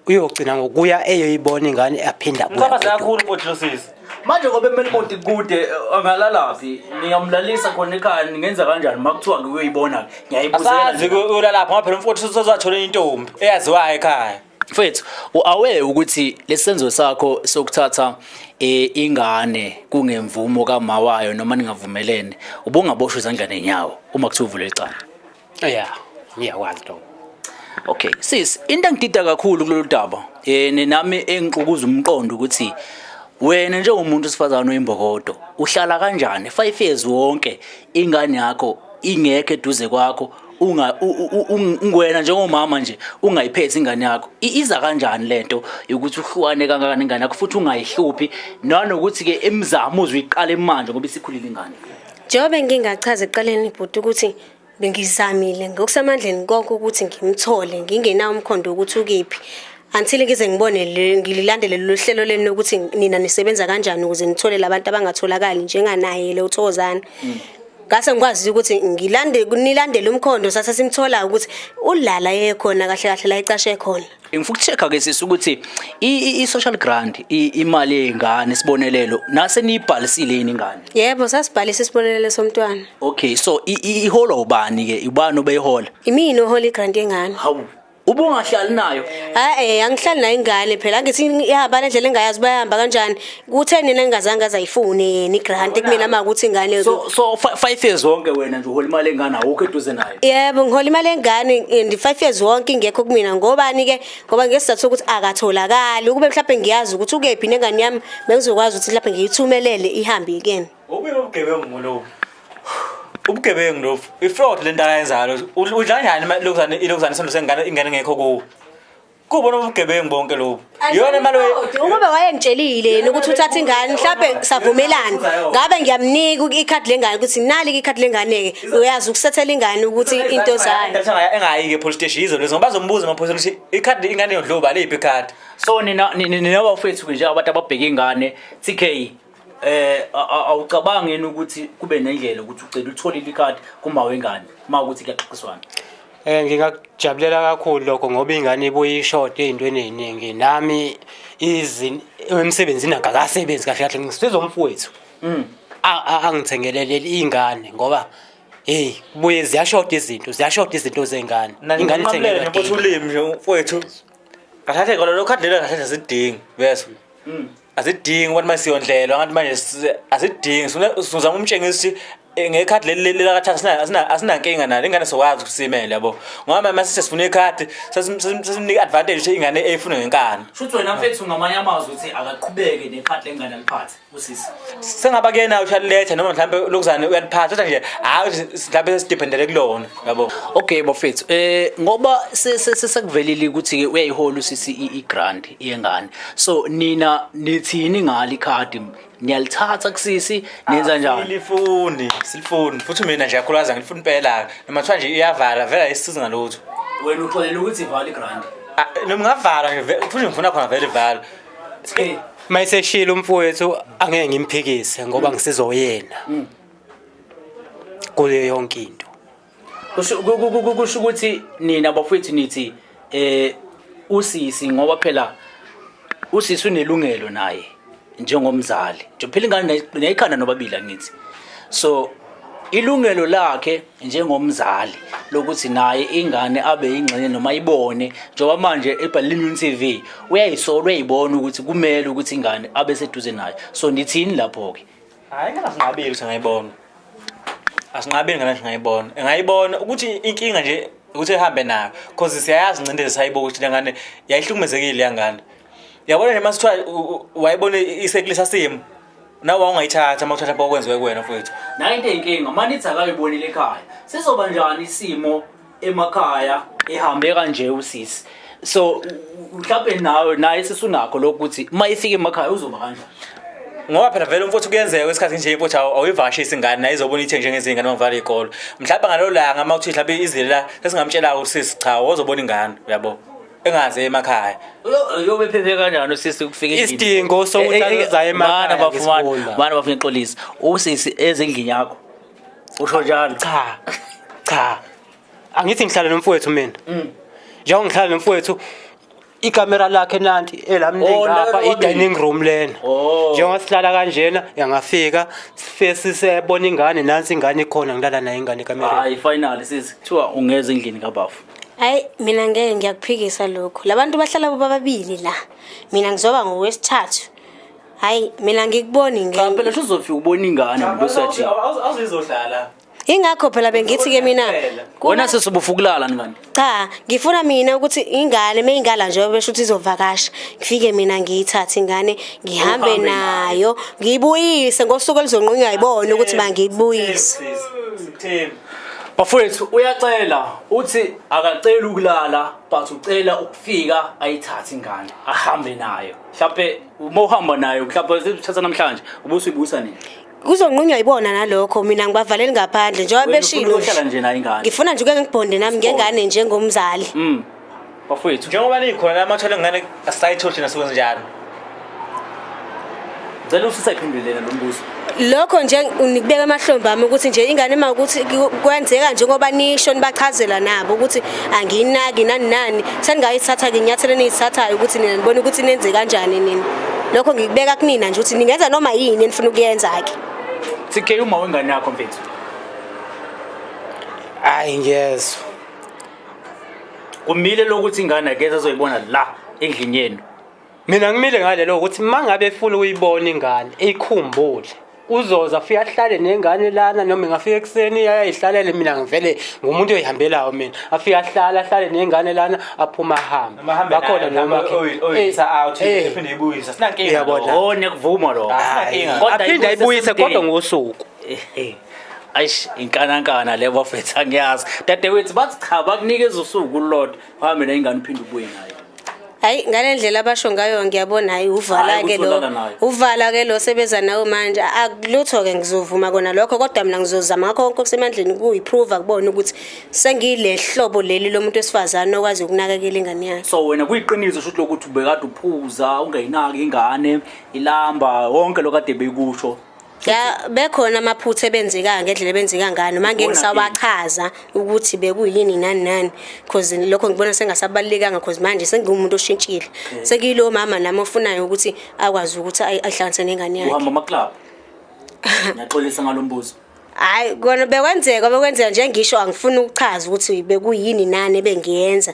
Uyogcina ngokuya eyoyibona ingane aphinda abuye. Mchaphazela kakhulu mfowethu lo sisi. Manje ngoba eMelmoth kude, angalalaphi? Ningamlalisa khona ekhaya? Ningenza kanjani uma kuthiwa ngiyoyibona? Ngiyayibuzela. Asazi uyolalapha ngoba phela umfowethu usezathola intombi eyaziwayo ekhaya. Mfethu, u-aware ukuthi lesenzo sakho sokuthatha ingane kungemvumo kama wayo noma ningavumelene, ubungaboshwa izandla nenyawo uma kuthiwa uvule icala? Yeah, ngiyakwazi lokho. Okay, sis, into engidida kakhulu kulolu daba, nami engixukuza umqondo ukuthi wena njengomuntu wesifazane oyimbokodo, uhlala kanjani 5 years wonke ingane yakho ingekho eduze kwakho, unga ungwena njengomama nje ungayiphethe ingane yakho? Iza kanjani lento yokuthi uhlukane kangaka nengane yakho futhi ungayihluphi, nanokuthi ke imizamo uzuyiqala manje ngoba isikhulile ingane? Njengoba ngingachaza ekuqaleni bhuti ukuthi bengizamile ngokusemandleni konke ukuthi ngimthole, ngingenawo umkhondo wokuthi ukephi, until ngize ngibone ngililandele lolu hlelo lenu lokuthi nina nisebenza kanjani ukuze nithole labantu abangatholakali njenganaye lo Thokozani. Ngase ngikwazi ukuthi nilandele umkhondo, sase simthola ukuthi ulala yekhona kahle kahle la ecashe khona. Ngifuna ukucheck-a ke sisi ukuthi i-social grant, imali yey'ngane, isibonelelo, nase niyibhalisile yini ingane? Yebo, sasibhalisa isibonelelo somntwana. Okay, so iholwa ubani-ke? Ubani obeyihola? Imina ohola i-grant yengane. Hawu, ubungahlali nayo? Ha-eh, angihlali nayo ingane phela, angithi ihamba nendlela engayazi bayahamba kanjani. Kuthe nina engazange azayifune yena i-grant kumina uma kuthi ingane. So 5 years wonke wena nje uhola imali engane, awukho eduze nayo? Yebo, ngihola imali engane and 5 years wonke ingekho kumina. Ngobani-ke? Ngoba ngesizathu sokuthi akatholakali. Ukube mhlawumbe ngiyazi ukuthi ukephi nengane yami, bengizokwazi ukuthi mhlawumbe ngiyithumelele ihambe kuyena. Ubuye ubugebengu lobu. Ubugebengu lobu. I-fraud lento ayenzayo. Udla kanjani lokuzana isondlo sengane ingane ngekho kuwo? Kubona ubugebengu bonke lobu. Iyona imali Ukube wayengitshelile yena ukuthi uthatha ingane, mhlawumbe savumelana, ngabe ngiyamnika ikhadi lengane ukuthi nali ikhadi lengane-ke, uyazi ukusethela ingane ukuthi into zayo. Engayi-ke e-police station yizo lezo, ngoba bazombuza amaphoyisa ukuthi ikhadi ingane yodloba liphi ikhadi. So nina bafethu nje abantu ababheka ingane, TK, awucabangi yini ukuthi kube nendlela ukuthi ucela utholile ikhadi kuma wengane uma ukuthi kuyaxoxiswana? Ngingakujabulela kakhulu lokho ngoba ingane ibuye ishode ey'ntweni ey'ningi. Nami Izin emsebenzini akakasebenzi kahle kahle ngisiza umfowethu. Angithengelele ingane ngoba hey buye ziyashoda izinto, ziyashoda izinto zengane. Ingane ithengelwa daily. Ulimi nje mfowethu. Kahle kahle lo khadi lelo kahle asidingi bese. Asidingi ukuthi manje siyondlelwa ngathi manje asidingi sizama umtshengisa ukuthi ngekhadi leli lelakathatha asinankinga nalo ingane sokwazi ukusimela yabo. Ngoba manje sesifuna ikhadi sesimnika advantage ukuthi ingane eyifuna ngenkani. Shuthi wena mfethu ngamanye amazwi uthi akaqhubeke nekhadi lengane aliphathe usisi. Sengaba kuyena uyaliletha noma mhlawumbe lokuzana uyaliphatha kodwa nje hayi mhlawumbe sesidependele kulona yabo. Okay bafethu ngoba sekuvelile ukuthi ke uyayihola usisi i-grant yengane. So nina nithini ngalo ikhadi? Niyalithatha kusisi nenza njani? Silifuni, silifuni. Futhi mina nje kakhulukazi angilifuni impela. Noma kuthiwa nje iyavala vele ayisizi ngalutho. Wena uxolela ukuthi ivala i-grant. Noma ingavala nje futhi ngifuna khona vele ivala. Mayiseshilo umfowethu angeke ngimphikise ngoba ngisizoyena. Kuyo yonke into. Kusho ukuthi nina bafowethu nithi usisi ngoba phela usisi unelungelo naye njengomzali. Nje phela ingane nayikhanda nobabili angithi. So ilungelo lakhe njengomzali lokuthi naye ingane abe ingxenye noma ibone njengoba manje eBerlin TV uyayisola uyayibona ukuthi kumele ukuthi ingane abe seduze naye. So nithini lapho ke? Hayi ngeke asinqabile ukuthi angayibona. Asinqabile ngane singayibona. Engayibona ukuthi inkinga nje ukuthi ehambe nayo because siyayazi incindezi sayibuka ukuthi lengane yayihlukumezekile yangane. Yabona nje masithiwa wayibona isekulisa simo nawe wawungayithatha uma uthatha okwenziwe kuwena mfowethu. Nayo into eyinkinga manithi akayibonile ekhaya. Sizoba njani isimo emakhaya ehambe kanje usisi? So mhlawumbe nawe naye sisunakho lokho ukuthi uma ifika emakhaya uzoba kanjani? Ngoba phela vele umfowethu kuyenzeka isikhathi nje mfowethu awuyivakashisi ingane naye izobona ithe njengezingane uma kuvala iy'kolo. Mhlawumbe ngalelo langa uma kuthiwa mhlawumbe izile la sesingamtshela usisi cha wozobona ingane uyabo. Engaze emakhaya. Uyobe phephe kanjani usisi ukufika endlini? Isidingo sokuthi azoza emakhaya Mana bafumana, mana bafuna ixolisa. Usisi ezendlini yakho. Usho njalo. Cha. Cha. Angithi ngihlala nomfowethu mina. Njengoba ngihlala nomfowethu ikamera lakhe nanti elami Oh, lingapha lalo i-dining room lena. Oh. Njengoba sihlala kanjena yangafika sifike sisebona ingane nansi ingane ikhona ngilala nayo ingane ekamereni. Hayi finally sisi kuthiwa ungeza endlini kabafu. Hayi mina ngeke ngiyakuphikisa lokho. Labantu bahlala bobabili la. Mina ngizoba ngowesithathu. Hayi mina ngikuboni Cha ngeke. phela usuzofika ubona ingane bese uyathi. Awuzizodlala. Ingakho phela bengithi ke mina Wena sisi ubufukulala ngani? Cha, ngifuna mina ukuthi ingane meyingala nje besho ukuthi izovakasha. Ngifike mina ngiyithathe ingane ngihambe Uhambe nayo, ngiyibuyise ngosuku oluzonqunywa yibona ukuthi bangiyibuyise. Sikuthembi. Bafowethu uyacela uthi akaceli ukulala but ucela ukufika ayithathe ingane ahambe nayo. Mhlawumbe uma uhamba nayo mhlawumbe uthatha namhlanje ubusuyibuyisa nini? Kuzonqunywa yibona nalokho mina ngibavaleli ngaphandle njengoba Wena beshilo. ufuna ukuhlala nje nayo ingane. Ngifuna nje ukuke ngibhonde nami ngengane njengomzali. Bafowethu Njengoba nikhona la mathole ngane asayitholi thina sikwenze njani. ngicela usisi ayiphendule lena lo mbuzo. Lokho nje nikubeka emahlombe ami ukuthi nje ingane uma ukuthi kwenzeka njengoba nisho nibachazela nabo ukuthi angiyinaki nani nani seningayithatha ke inyathelo eniyithathayo ukuthi nina nibone ukuthi nenze kanjani nina. Lokho ngikubeka kunina nje ukuthi ningenza noma yini enifuna ukuyenza ke. TK uma wengane yakho mfethu. Hayi ngiyezwa. Kumile lokuthi ingane akeze azoyibona la endlini yenu. Mina ngimile ngalelo ukuthi mangabe efuna ukuyibona ingane ikhumbule. Uzoza afike ahlale nengane lana noma ingafika ekuseni ayihlalele mina ngivele ngumuntu oyihambelayo mina. Afike ahlale ahlale nengane lana aphuma ahambe. Bakhona noma oyisa out ephinde ibuyisa. Sinankinga. Uyabona. Oh niyakuvuma lokho. Hayi. Kodwa Aphinde ayibuyise kodwa ngosuku. Eish inkanankana le bafethu angiyazi. Dadewethu bathi cha bakunikeza usuku olulodwa uhambe nengane uphinde ubuye nayo. Hayi ngale ndlela abasho ngayo ngiyabona hayi uvala Hhayi, ke ukuthi lo. ulala nayo. Uvala ke lo sebeza nawe manje akulutho ke ngizovuma kona lokho kodwa mina ngizozama ngakho konke okusemandleni kuyiprove kubona ukuthi sengile hlobo leli lomuntu wesifazane okwazi ukunakekela ingane yakhe. So wena kuyiqiniso shuthi lokuthi ubekade uphuza ungayinaki ingane ilamba wonke lokade bekusho. Ya bekhona amaphutha ebenzeka ngendlela ebenzeka ngayo noma ngeke ngisawachaza ukuthi bekuyini nani nani cause lokho ngibona sengasabalulekanga cause manje sengiwumuntu oshintshile. Sengiyilo mama nami ofunayo ukuthi akwazi ukuthi ayihlanganise nengane yakhe. Uhamba ama-club? Ngiyaxolisa ngalo mbuzo. Hayi kona bekwenzeka bekwenzeka nje ngisho angifuni ukuchaza ukuthi bekuyini nani ebengiyenza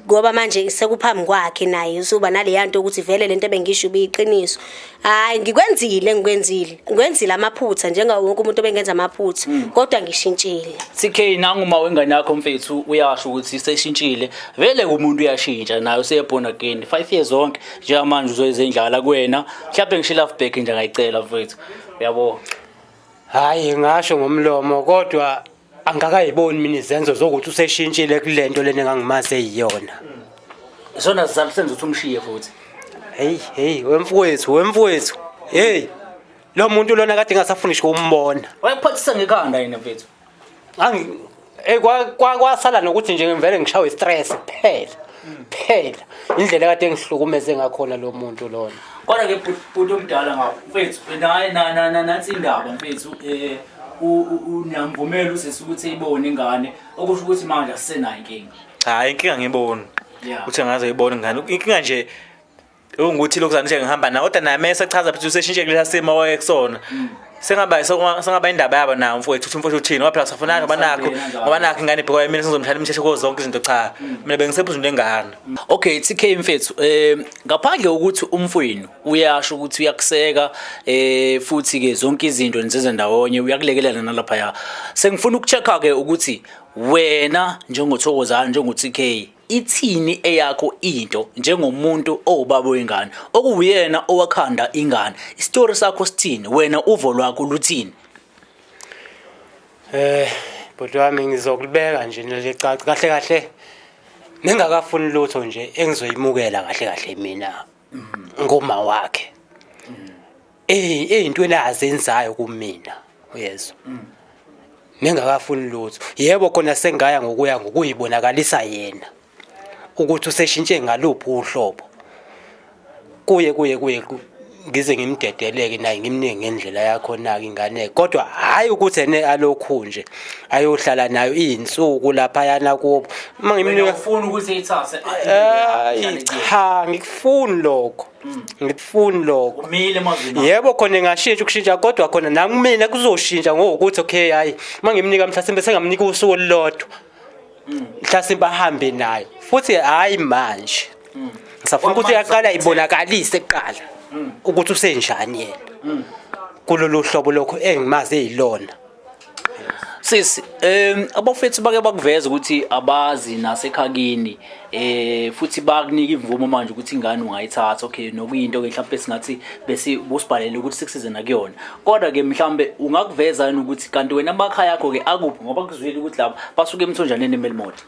ngoba manje sekuphambi kwakhe naye usuba naleya nto ukuthi vele lento ebengisho ibiyiqiniso. Hayi ngikwenzile engikwenzile ngikwenzile amaphutha njengawo wonke umuntu obengenza amaphutha kodwa ngishintshile. TK nangu uma wengane yakho mfethu uyasho ukuthi seshintshile vele umuntu uyashintsha naye useyebona again 5 years zonke njengamanje uzoyizendlala kuwena mhlawumbe ngisho i-love back nje angayicela mfethu uyabo. Hhayi ngasho ngomlomo kodwa angikakayiboni mina izenzo zokuthi useshintshile kule nto lena engangimazi eyiyona. Isona sizathu senza ukuthi umshiye futhi. Hey hey wemfowethu wemfowethu hey lo muntu lona kade ngasafuni ngisho ukumbona. Wayekuphathisa ngekhanda yena mfethu. Ngangi eh kwasala nokuthi nje ngivele ngishawe stress kuphela. Phela indlela kade ngihlukumeze ngakhona lo muntu lona. Kodwa ke bhuti omdala ngapho mfethu naye nansi indaba mfethu eh uniyamvumela usisi ukuthi eyibone ingane okusho ukuthi manje asisenayo inkinga. Cha inkinga ngiboni. Uthi angaze ayibone ingane. Inkinga nje ungukuthi lokhu nje ngihamba naye kodwa naye mese chaza futhi useshintshe kulesa simo wayekusona. Sengaba sengaba indaba yabo nawo mfowethu uthi mfowethu uthini ngoba phela safunana ngoba nakho ngoba nakho ingane ibhekwa mina sengizomshaya imithetho kuzo zonke izinto cha mina bengisephuza into engane. Okay TK mfethu ngaphandle kokuthi umfowenu uyasho ukuthi uyakuseka futhi ke zonke izinto nizenza ndawonye uyakulekelela nalapha ya sengifuna ukuchecka ke ukuthi wena njengoThokozani njengo TK ithini eyakho into njengomuntu owubaba wengane okuwuyena owakhanda ingane isitori sakho sithini wena uvo lwakho luthini? Bhuti wami ngizokubeka nje nelicaca kahle kahle ningakafuni lutho nje engizoyimukela kahle kahle mina ngoma wakhe. Eyintweni azenzayo kumina uyezwa. Ningakafuni lutho. Yebo khona sengaya ngokuya ngokuyibonakalisa yena ukuthi useshintshe ngaluphi uhlobo. Kuye kuye kuye ngize ngimdedeleke naye ngimnike ngendlela yakho naka ingane kodwa hayi ukuthi ene alokhu nje ayohlala nayo izinsuku laphayana kubo uma ngimnika ufuna ukuthi eyithathe hayi cha ngikufuni lokho ngikufuni lokho umile emazwini yebo khona engashintsha ukushintsha kodwa khona nakumina kuzoshintsha ngokuthi okay hayi uma ngimnika mhlasimbe sengamnika usuku olulodwa mhlasimbe ahambe nayo futhi hayi manje ngisafuna ukuthi aqala ibonakalise kuqala ukuthi usenjani yena kulolu hlobo lokho engimazi eyilona. Sisi, abafethu bake bakuveza ukuthi abazi nasekhakini futhi bakunika imvumo manje ukuthi ingane ungayithatha okay nokuyinto ke mhlawumbe singathi bese busibhalele ukuthi sikusize nakuyona kodwa ke mhlawumbe ungakuveza yini ukuthi kanti wena amakhaya akho ke akuphi ngoba kuzwile ukuthi laba basuke emthonjaneni eMelmoth.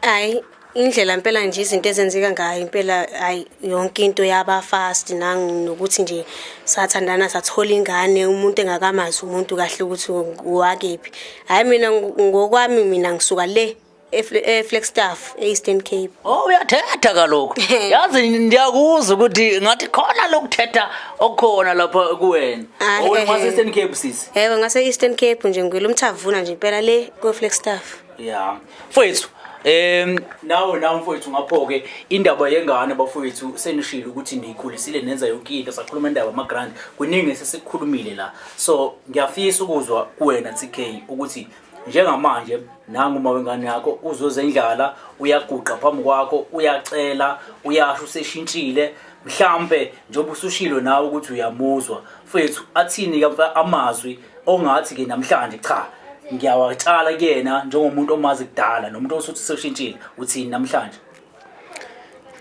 Hayi indlela impela nje izinto ezenzeka ngayo impela hayi yonke into yaba fast nokuthi nje sathandana sathola ingane umuntu engakamazi umuntu kahle ukuthi wakephi. Hayi mina ngokwami mina ngisuka le eFlagstaff e-Eastern Cape. Oh uyathetha kaloku. Yazi ndiyakuzwa ukuthi ngathi khona lokuthetha okukhona lapha kuwena. Oh ngase Eastern Cape sisi. Yebo ngase Eastern Cape nje ngwele umthavuna nje impela le ku Flagstaff. Yeah. Mfowethu nawe nawe mfowethu ngapho ke indaba yengane bafowethu senishilo ukuthi niyikhulisile nenza yonke into sakhuluma indaba ama grant kuningi sesikhulumile la so ngiyafisa ukuzwa kuwena TK ukuthi njengamanje nangu uma wengane yakho uzozendlala uyaguqa phambi kwakho uyacela uyasho useshintshile mhlambe njengoba usushilo nawe ukuthi uyamuzwa mfowethu athini ke amazwi ongathi ke namhlanje cha ngiyawatshala kuyena njengomuntu omazi kudala nomuntu osuthi seshintshile uthini namhlanje?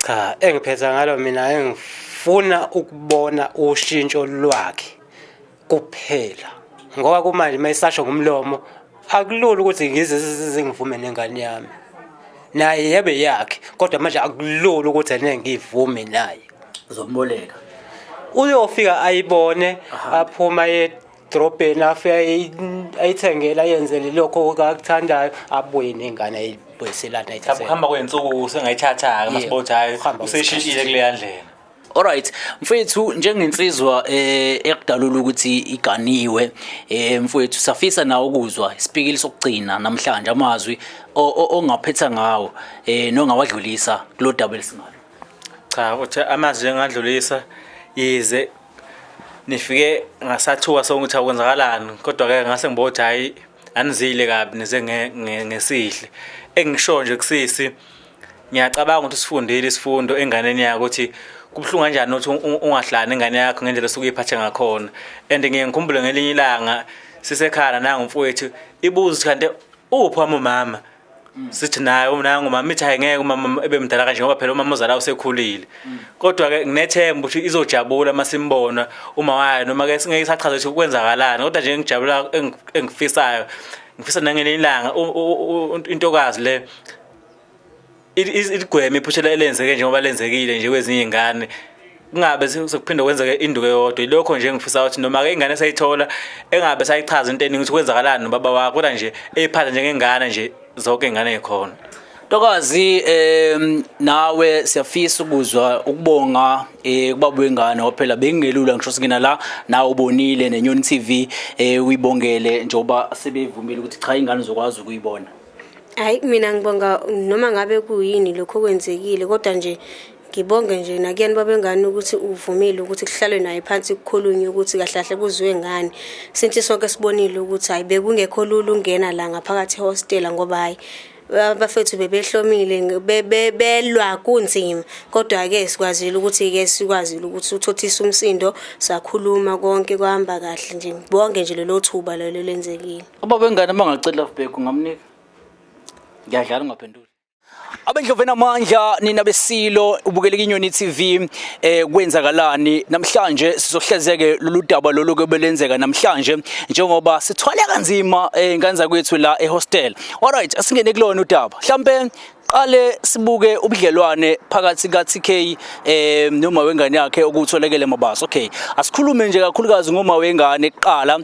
Cha engiphetha ngalo mina engifuna ukubona ushintsho lwakhe kuphela ngoba kumanje mayisasho ngomlomo akulula ukuthi ngize ngivume nengane yami naye yebe yakhe kodwa manje akulula ukuthi ene ngivume naye uzomboleka uyofika ayibone aphuma edrobheni afike ayithengele ayenzele lokho akuthandayo abuye nengane ayibuyiselana ayithathe Kuhamba kwensuku usengayithatha-ke Yebo, masibothi hhayi kuhamba useshintshile kuleya ndlela. Alright, mfethu, njengensizwa ekudalula ukuthi iganiwe, mfethu, safisa nawe ukuzwa isipikili sokugcina namhlanje, amazwi ongaphetha ngawo nongawadlulisa kulo daba lesingalo. Cha, uthi amazwi engadlulisa, yize nifike ngasathuka sonke ukuthi akwenzakalani, kodwa-ke ngase ngibona ukuthi hhayi, anizile kabi, nize ngesihle. Engisho nje kusisi, ngiyacabanga ukuthi usifundile isifundo enganeni yakho ukuthi kubuhlungu kanjani ukuthi ungahlali nengane yakho ngendlela osuke uyiphathe ngakhona. And ngiye ngikhumbule ngelinye ilanga sisekhaya nangu mfowethu, ibuza ukuthi kanti uphi wami umama, sithi naye nangu umama, ithi hayi, ngeke umama ebe mdala kanje, ngoba phela umama ozala usekhulile. Kodwa-ke nginethemba ukuthi izojabula uma simbona uma wayo, noma-ke singeke sachaza ukuthi kwenzakalani, kodwa nje engijabula, engifisayo, ngifisa nangelinye ilanga intokazi le iligweme iphutha elenzeke njengoba lenzekile nje kwezinye iy'ngane, kungabe sekuphinde kwenzeke induku eyodwa. Ilokho nje engifisa ukuthi noma-ke ingane seyithola engabe sayichaza into eningi ukuthi kwenzakalani nobaba wakho, kodwa nje eyiphatha njengengane nje zonke iy'ngane ey'khona. Ntokazi, nawe siyafisa ukuzwa ukubonga kubaba wengane, ngoba phela bengingelula ngisho singena la, nawe ubonile neNyoni TV, uyibongele njengoba sebevumile ukuthi cha, ingane uzokwazi ukuyibona. Hayi, mina ngibonga noma ngabe kuyini lokho okwenzekile, kodwa nje ngibonge nje nakuyena babengane ukuthi uvumile ukuthi kuhlalwe naye phansi, kukhulunywe ukuthi kahle kahle kuziwe ngani. Since sonke sibonile ukuthi hayi, bekungekho lula ungena la ngaphakathi ehostela, ngoba hayi, abafethu bebehlomile, belwa kunzima, kodwa-ke sikwazile ukuthi-ke sikwazile ukuthi uthothise umsindo, sakhuluma, konke kwahamba kahle nje. Ngibonge nje lelo thuba lelo lenzekile. Ubaba wengane bangacela love back, ungamnika? Ngiyadlala, ungaphenduli. Abendlovu enamandla, nina besilo, ubukele iNyoni TV. Kwenzakalani namhlanje? Sizohlezeke lolu daba lolu kebelenzeka namhlanje njengoba sithwale kanzima ingane zakwethu la ehostel. Alright, asingene kulona udaba. Mhlambe qale sibuke ubudlelwane phakathi ka TK noma wengane yakhe okutholekele Mabaso. Okay, asikhulume nje kakhulukazi ngoma wengane kuqala.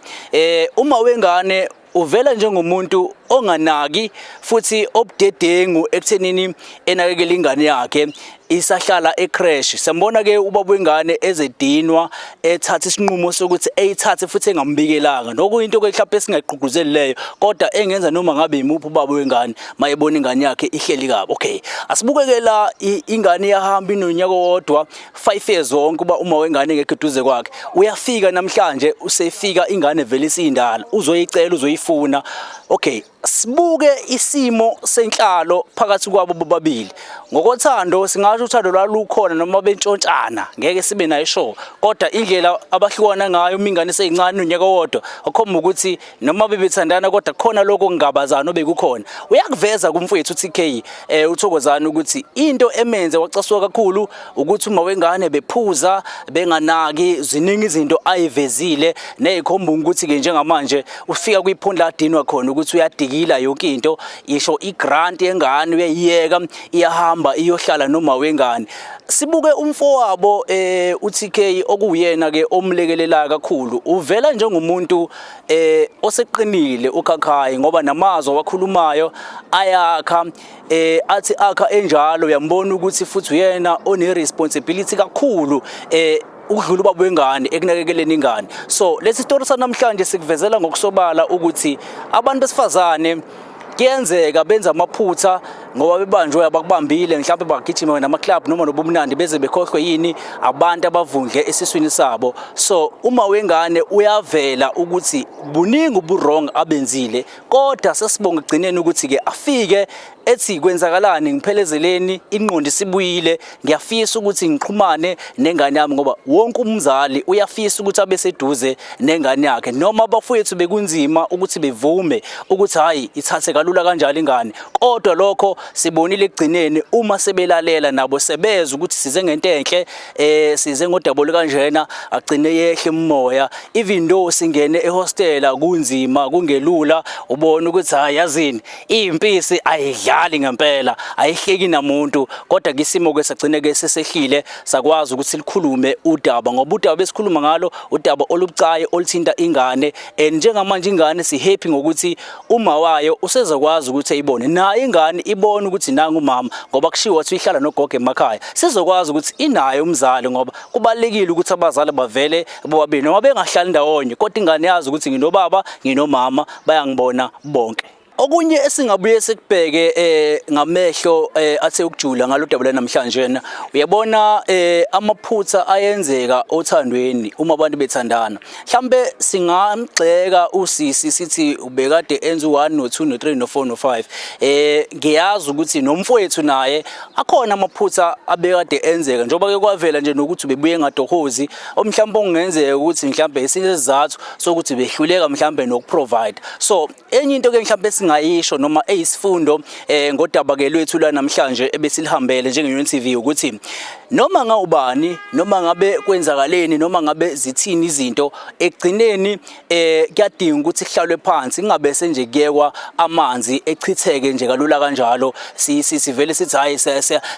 Uma wengane uvela njengomuntu onganaki futhi obudedengu ekuthenini enakekela ingane yakhe isahlala ecreche. Siyambona ke ubaba wengane ezedinwa, ethatha isinqumo sokuthi eyithathe futhi engambikelanga, nokuyinto ke mhlawumbe esingayigqugquzeli leyo, kodwa engenza noma ngabe imuphi ubaba wengane mayebona ingane yakhe ihleli kabi. Okay, asibukeke la, ingane iyahamba inonyaka owodwa, 5 years wonke uba uma wengane engekho eduze kwakhe. Uyafika namhlanje, usefika ingane vele isindala, uzoyicela, uzoyifuna. Okay, sibuke isimo senhlalo phakathi kwabo bobabili. Ngokothando, singasho uthando lwalukhona noma bentshontshana, ngeke sibe nayo sure, kodwa indlela abahlukana ngayo uma ingane seyincane unyaka owodwa akhomba ukuthi noma bebethandana, kodwa khona lokho kungabazana obekukhona. Uyakuveza kumfowethu TK, uThokozani, ukuthi into emenze wacasuka kakhulu ukuthi uma wengane bephuza, benganaki. Ziningi izinto ayivezile nezikhomba ukuthi ke njengamanje ufika kwiphoni ladinwa khona ukuthi uyadikila yonke into, isho igrant yengane uyayiyeka, iyahamba iyohlala noma wengane. Sibuke umfowabo uTK, okuyena ke omlekelela kakhulu, uvela njengomuntu oseqinile ukhakhayi, ngoba namazwi awakhulumayo ayakha, athi akha enjalo. Uyambona ukuthi futhi uyena one responsibility kakhulu ukudlula ubaba wengane ekunakekeleni ingane. So lesi story sanamhlanje sikuvezela ngokusobala ukuthi abantu besifazane kuyenzeka benza amaphutha ngoba bebanjwe abakubambile, mhlawumbe bagijima nama-club noma nobumnandi, beze bekhohlwe yini abantu abavundle esiswini sabo. So uma wengane uyavela ukuthi buningi ubu-wrong abenzile, kodwa sesibonga ekugcineni ukuthi-ke afike ethi kwenzakalani, ngiphelezeleni, ingqondo isibuyile, ngiyafisa ukuthi ngixhumane nengane yami, ngoba wonke umzali uyafisa ukuthi abe seduze nengane yakhe, noma abafowethu bekunzima ukuthi bevume ukuthi hayi, ithathe kalula kanjalo ingane. Kodwa lokho sibonile ekugcineni uma sebelalela nabo, sebeza ukuthi size ngento enhle, size ngodaba olukanjena, agcine yehle umoya. Even though singene ehostela kunzima, kungelula, ubona ukuthi hayi, yazini, impisi ayidlali ngempela, ayihleki namuntu, kodwa ke isimo ke sagcine ke sesehlile, sakwazi ukuthi sikhulume udaba, ngoba udaba besikhuluma ngalo udaba olubucayi oluthinta ingane. And njengamanje ingane si happy ngokuthi uma wayo usezokwazi ukuthi ayibone nayo ingane ibonga. ibone ukuthi nangu umama, ngoba kushiwo ukuthi ihlala nogogo emakhaya, sizokwazi ukuthi inaye umzali, ngoba kubalulekile ukuthi abazali bavele bobabili noma bengahlali ndawonye, kodwa ingane yazi ukuthi nginobaba, nginomama, bayangibona bonke. Okunye esingabuye sikubheke ngamehlo athe ukujula ngalodaba lwanamhlanje na, uyabona, amaphutha ayenzeka othandweni uma abantu bethandana. Mhlambe singamgxeka usisi sithi ubekade enza u1 no2 no3 no4 no5. Ngiyazi ukuthi nomfowethu naye akhona amaphutha abekade enzeka, njengoba ke kwavela nje nokuthi ubebuye ngatohozi, omhlawumbe okungenzeka ukuthi mhlambe esinye isizathu sokuthi behluleka mhlambe nokuprovide. So enye into ke mhlambe singayisho noma eyisifundo ngodaba ke lwethu la namhlanje ebesilihambele njenge TV ukuthi noma ngawubani, noma ngabe kwenzakaleni, noma ngabe zithini izinto, ekugcineni kuyadinga ukuthi kuhlalwe phansi, kungabe senje kuyekwa amanzi echitheke nje kalula kanjalo, sivele sithi hayi,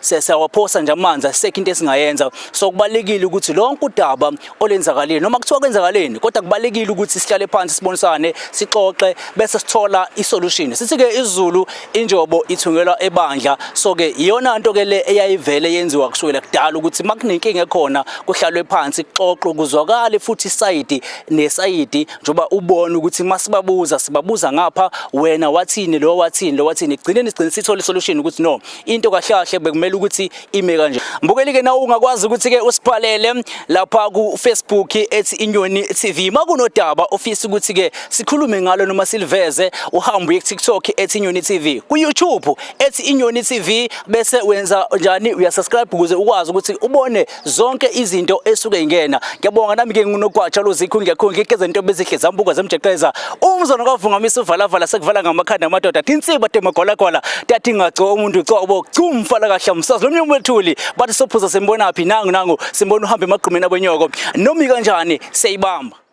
siyawaphosa nje amanzi, asisekho into esingayenza. So kubalekile ukuthi lonke udaba olenzakalile, noma kuthiwa kwenzakaleni, kodwa kubalekile ukuthi sihlale phansi, sibonisane, sixoxe, bese sithola isolution. Sithi ke isiZulu, injobo ithungelwa ebandla. So ke iyona nto ke le eyayivele yenziwa kusukela kudala, ukuthi makunenkinga ekhona kuhlalwe phansi, kuxoxwe, kuzwakale futhi isayidi nesayidi, njengoba ubona ukuthi masibabuza, sibabuza ngapha, wena wathini, lo wathini, lo wathini, egcineni sigcine sithola isolution ukuthi no, into kahle kahle bekumele ukuthi ime kanje. Mbukeli ke, nawe ungakwazi ukuthi ke usibhalele lapha ku Facebook ethi Inyoni TV makunodaba ofisa ukuthi ke sikhulume ngalo noma siliveze. Uhambe uye ku TikTok ethi Inyoni TV, ku YouTube ethi Inyoni TV, bese wenza njani? Uyasubscribe ukuze ukwazi ukuthi ubone zonke izinto esuke ingena. Ngiyabonga, nami ke nginogwatsha lozikhu, ngiyakhonga igeze into bezihle zambuka zemjeqeza, umzona kavungamisa uvalavala, sekuvala ngamakhanda amadoda, tinsiba temagolagwala, tathi ngaco umuntu cobo cumfala kahle umsazi lomnye umethuli bathi sophuza simbona phi? Nangu nangu simbona, uhambe emagqumeni abonyoko, nomi kanjani siyayibamba.